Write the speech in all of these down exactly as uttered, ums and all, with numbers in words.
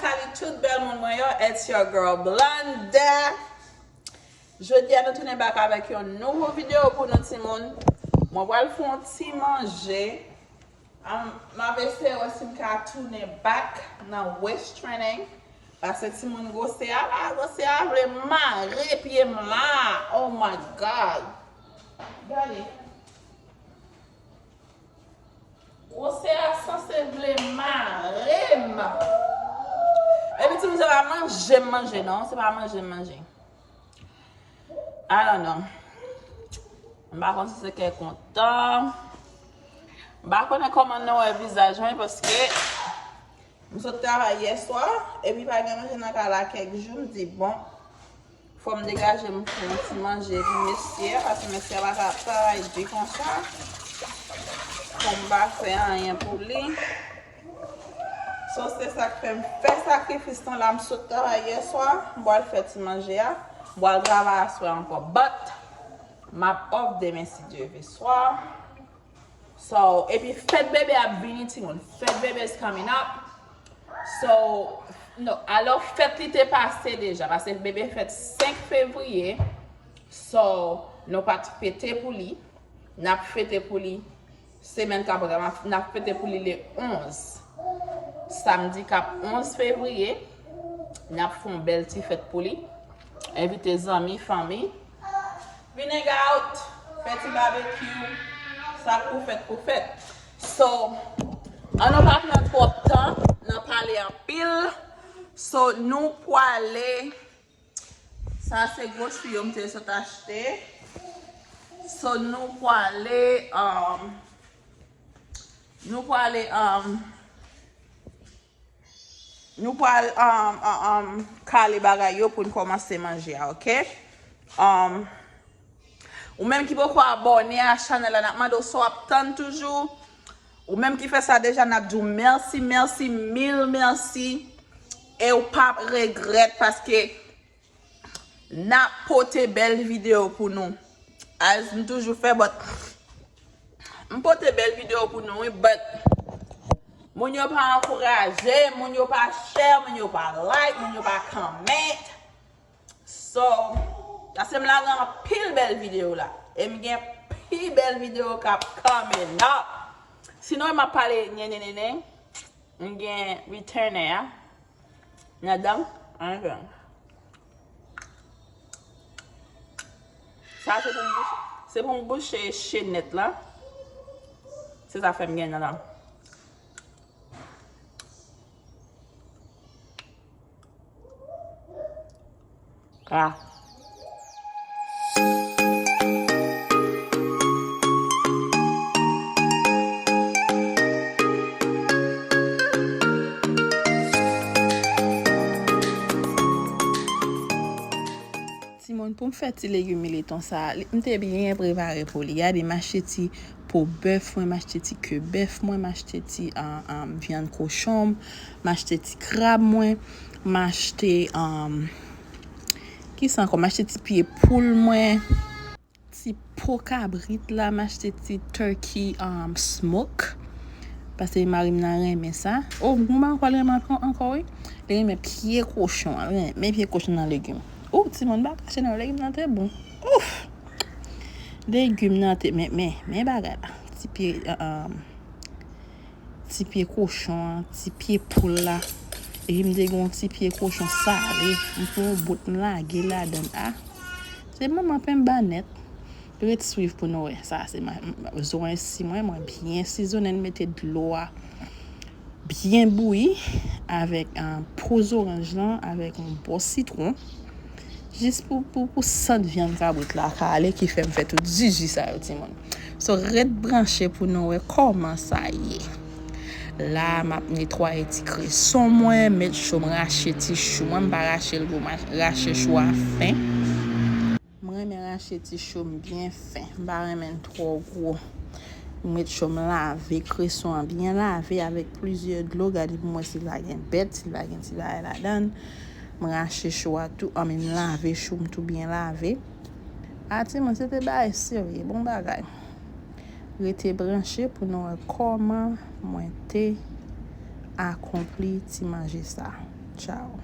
Salut tout bèl moun mwen yo, it's your girl Blonde. Jodi a nou tounen back avèk yon nouvo videyo pou nou timoun. Mwen pral fè yon ti manje. Um, m ap eseye wè si m ka tounen back nan waist training. Paske timoun gwosè a la, gwosè a vle mare pye m la. Oh my God. Gade. Gwosè a sanse vle mare m. Epi timoun se pa manje m manje non, se pa manje m manje. I don't know. M pa konn si se kè kontan. M pa konnen kòman nou wè vizaj mwen paske m sot travay yè swa, epi pa gen manje nan kay la kèk jou, m di bon, fò m degaje m fè yon ti manje pou mesye a, paske mesye a pa ka ap travay di konsa. Pou m pa fè anyen pou li. So, se sa k fè m fè sakrifis lan la, m sot travay yè swa, m pral fè ti manje a, m pral travay aswè ankò. But, m ap off demen si Dye vle. Swa, so, epi fèt bebe ap vini, timoun. Fèt bebe is coming up. So, no, alò fèt li te pase deja, paske bebe fèt senk fevriye. So, nou pa t fete pou li. N ap fete pou li semèn k ap vini, n ap fete pou li le onz. Samdi k ap onz fevriye, n ap fè yon bèl ti fèt pou li. Envite zanmi, fanmi. Vin hang out, fè ti babekyou, sa k pou fèt pou fèt. So, ann nou pa pran twòp tan nan pale anpil. So, nou pwale, sa se gwosri yo m te sot achte. So, nou pwale, um, nou pwale, um, Nou pral um, um, um, kale bagay yo pou n kòmanse manje a, oke? Um, ou menm ki poko abòne a chanèl la, n ap mande w sa w ap tann toujou. Ou menm ki fè sa deja, n ap di w mèsi, mèsi, mil mèsi. E w p ap regrèt paske N ap pote bèl videyo pou nou. As m toujou fè, but m pote bèl videyo pou nou, wi, but moun yo pa ankouraje, moun yo pa share, moun yo pa like, moun yo pa comment. So, paske m lage anpil bèl videyo la. E m gen pi bèl videyo k ap coming up. Sinon, m ap pale nyenenenen. M gen retainer a. Nan dan. Anfen. Sa se pou m bouche, se pou m bouche chenèt la. Se sa fè m gen nan dan. Ah. Timoun, pou m fè ti legim mileton sa a, li, m te byen prepare pou li. Gade, m achte ti po bèf mwen, m achte ti ke bèf mwen, m achte ti, ah, ah, vyann kochon m, m achte ti krab mwen, m achte, ah, kisa ankò? M achte ti pye poul mwen, ti po kabrit la, m achte ti turkey, um, smoke. Paske mari m nan renmen sa. Oh, mwen ankò, l renmen ankò, ankò, wi. Li renmen pye kochon, li renmen pye kochon nan legim. Oh, timoun, pa kache non, legim nan te bon. Ouf! Legim nan te, men, men, men bagay la. Ti pye, um, ti pye kochon an, ti pye poul la. Epi m te gen yon ti pye kochon sale. M pran yon bout m lage ladann. Ah, se manman pen m ba nèt. Ret swiv pou nou wè. Sa se ma, m, zo ensi mwen, mwen byen sizonnen, m mete dlo a byen bouyi avèk, ah, po zoranj lan, avèk yon bò sitwon. Jis pou, pou, pou sant vyann kabrit la ka ale, ki fè m fè tout zizi sa yo, timoun. So, ret branche pou nou wè kòman sa ye. La, m ap netwaye ti kreson mwen, met cho m, rache ti chou mwen, m pa rache l gwo, m rache chou a fen. M renmen rache ti cho m byen fen, m pa renmen l twò gwo. M met cho m lave, kreson an byen lave avèk plizyè dlo, gade pou m wè si l pa gen bèt, si l pa gen ti bagay ladann. M rache cho a tou, anmen m lave cho m tou byen lave. A timoun, se te bagay serye, bon bagay. Rete branche pou nou wè kòman mwen te akonpli ti manje sa. Tchao.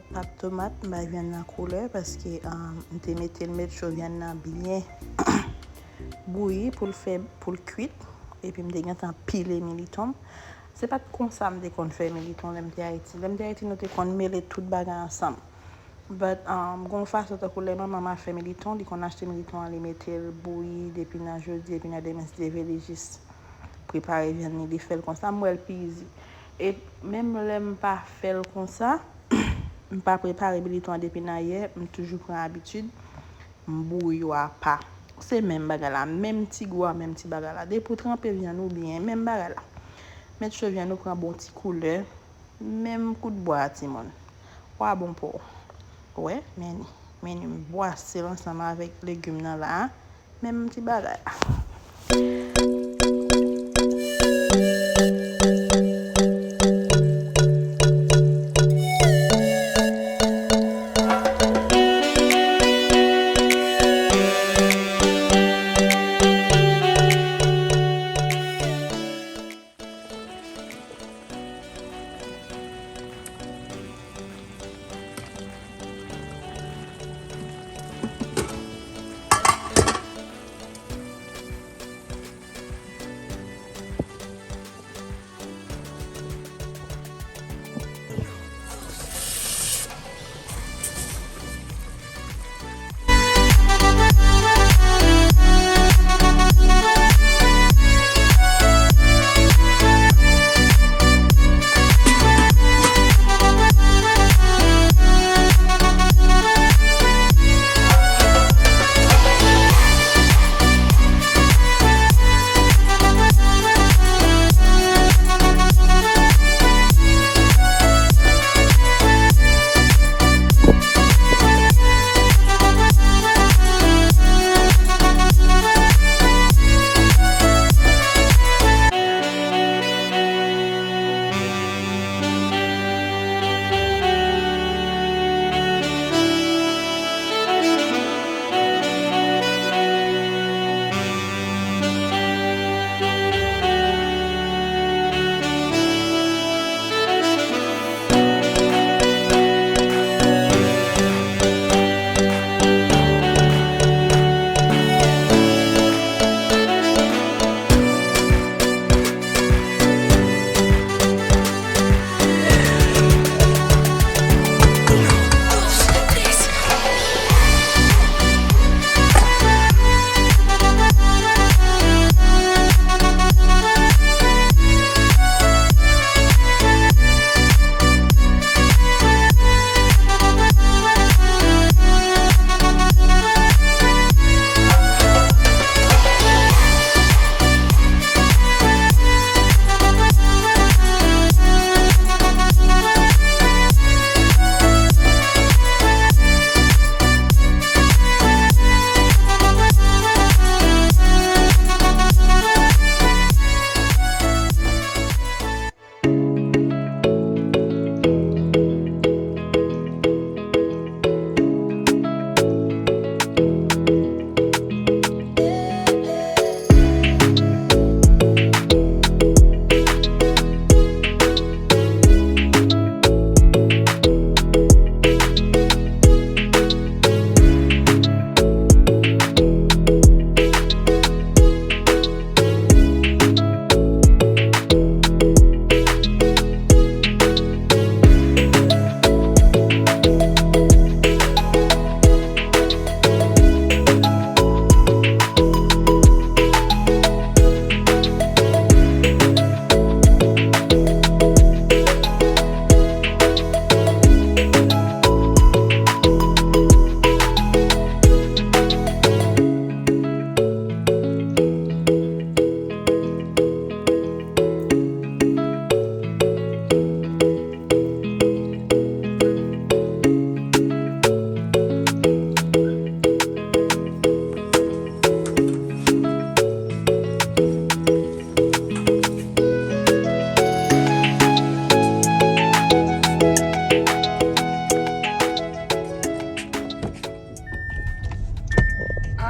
Pat tomat, m bay vyann nan koulè paske, um, m te mete l, met cho vyann nan byen bouyi pou l fè, pou l kwit. Epi m te gentan pile militon. Se pa t konsa m te konn fè militon lè m te Ayiti. Lè m te Ayiti, nou te konn mele tout bagay ansanm. But, um, gon fason tankou lè manman m ap fè militon, li konn achte militon an, li mete l bouyi depi nan jodi, epi nan demen, si Dye vle, li jis prepare vyann li, li fè l konsa, m wè l pi izi. E menm lè m pa fè l konsa, m pa prepare militon an depi nan yè, m toujou pran abitid, m bouyi yo apa. Se menm bagay la, menm ti gou a, menm ti bagay la. Depi w tranpe vyann ou byen, menm bagay la. Met cho vyann ou pran bon ti koulè, menm kout bwa a, timoun. Wa bon pou w. Wè, men ni. Men ni, m bwase l ansanm avèk legim nan la a. Menm ti bagay la.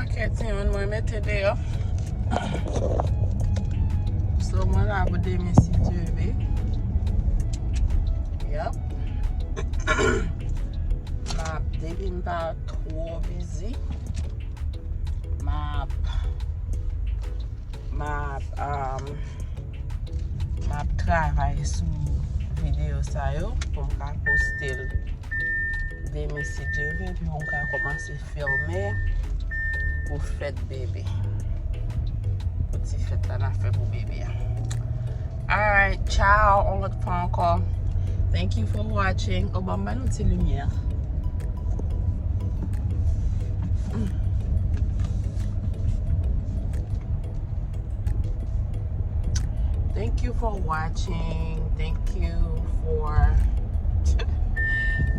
Ok, timoun, mwen mete deyò. So, mwen la pou demen, si Dye vle. Yep. Depi m pa two bizi, m ap m ap um, m ap travay sou videyo sa yo pou m ka poste l demen si Dye vle, pou m ka kòmanse filme pou fèt bebe. Pou ti fèt la n ap fè pou bebe a. Alright, ciao, on lòt fwa ankò. Thank you for watching. O, ban m ba nou ti limyè. Thank you for watching. Thank you for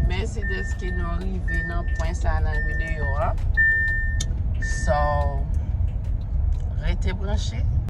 Mèsi dèske nou rive nan pwen sa nan videyo a. So, rete branche.